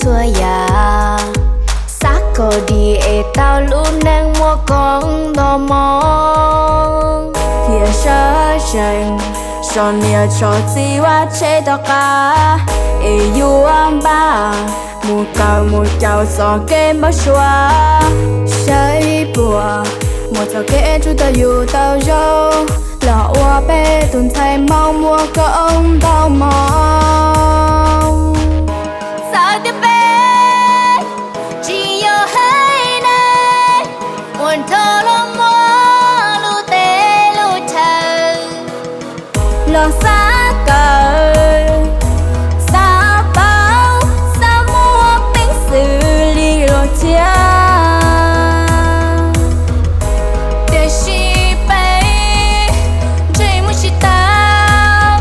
Ua yam xav kom dim es tau lub neej muaj koob ntau moo thiab sab seem, so niam tso txiv vaj tsheb rov qab es yuav npaj mus kawm mus caum txoj kev npau suav. Saib puas muaj txoj kev rub tau yus tau zoo los ua peb tus ntxhais Hmoob muaj koob ntau moo. Txawm tias peb tsis yog haiv neeg uas nrog luag muaj lub teb lub chaw los xav kawm, xav paub, xav muaj peev xwm li luag thiab. Tiam sis peb ntsej muag tsis tau,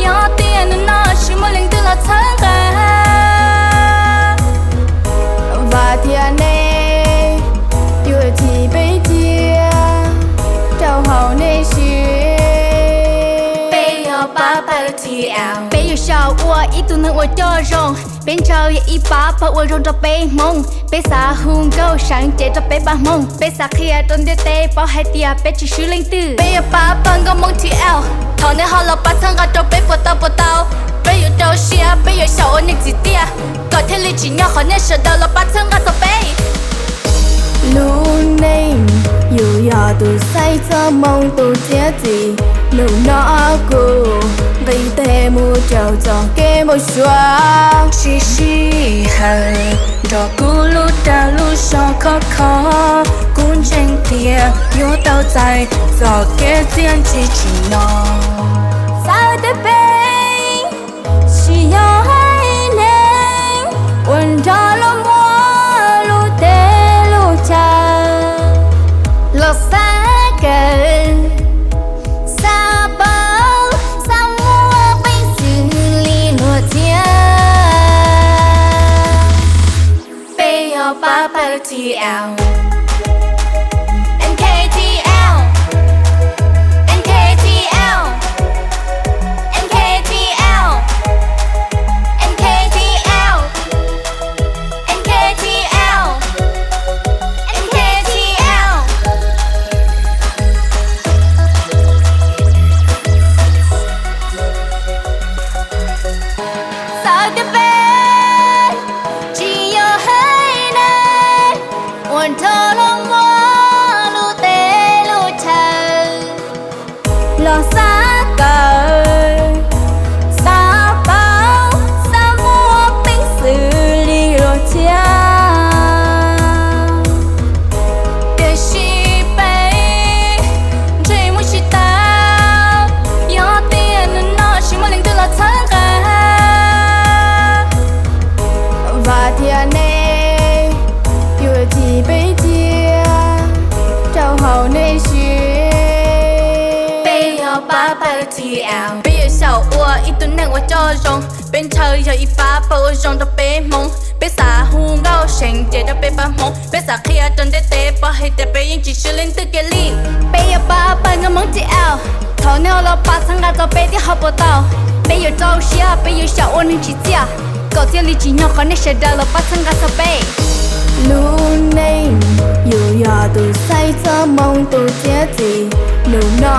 yog tias hnub no tsis muaj leej twg los txhawb nqa, vam thiab nej yuav thim peb cia rau hauv nej siab. Peb yog pab pawg T L, peb yuav xyaum ua ib tug neeg uas coj zoo. Peb ntshaw yog ib pab pawg ua zoo rau peb Hmoob. Peb xav hu nkauj seev cev rau peb pab Hmoob. Peb xav qhia rau ntiaj teb paub hais tias peb tsis swb leej twg. Peb yog pab pawg nkauj Hmoob T L, thov nej ho los pab txhawb nqa rau peb puas tau puas tau. Peb yuav rau siab, peb yuav xyaum ua neeg tsim txiaj, kom thiaj li tsim nyog qhov nej sawv daws los pab txhawb nqa txog peb. Lub neej yus yog tus xaiv txoj hmoo tus txiav txim, hnub no kuv nqis tes mus raws txoj kev npau suav. Tsis sij hawm nrog kuv lub dag lub zog khov kho, kuv ntseeg tias yuav tau txais txoj kev txiaj ntsig tsim nyog. Txawm tias peb tsis yog haiv neeg uas nrog luag muaj lub teb lub chaw los xav kawm, xav paub, xav muaj peev xwm li luag thiab. Peb yog pab pawg T L, N K T L, N K T L, N K T L, N K T L, N K T L, N K T L. Txawm tias peb tsis yog haiv neeg uas nrog luag muaj lub teb lub chaw los xav kawm, xav paub, xav muaj peev xwm li luag thiab. Tiam sis peb ntsej muag tsis tau, yog tias hnub no tsis muaj leej twg los txhawb nqa, vam thiab nej yuav thim peb cia rau hauv nej siab. Peb yog pab pawg T L, peb yuav xyaum ua ib tug neeg uas coj zoo. Peb ntshaw yog ib pab pawg ua zoo rau peb Hmoob. Peb xav hu nkauj seev cev rau peb pab Hmoob. Peb xav qhia rau ntiaj teb paub hais tias peb yeej tsis swb leej twg kiag li. Peb yog pab pawg nkauj Hmoob T L, thov nej ho los pab txhawb nqa rau peb thiab ho puas tau. Peb yuav rau siab, peb yuav xyaum ua neeg tsim txiaj, kom thiaj li tsim nyog qhov nej sawv daws los pab txhawb nqa txog peb. Lub neej yus yog tus xaiv txoj hmoo tus txiav txim, hnub no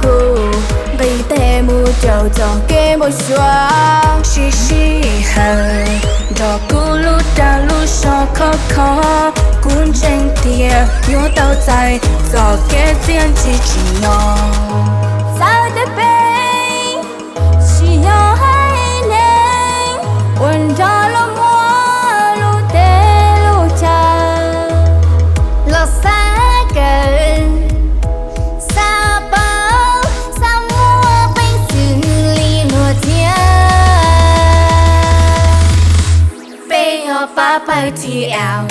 kuv nqis tes mus raws txoj kev npau suav. Tsis sij hawm nrog kuv lub dag lub zog khov kho, kuv ntseeg tias yuav tau txais txoj kev txiaj ntsig tsim nyog. Txawm tias peb tsis yog haiv neeg uas nrog luag muaj lub teb lub chaw los xav kawm, xav paub, xav muaj peev xwm li luag thiab. Peb yog pab pawg T L,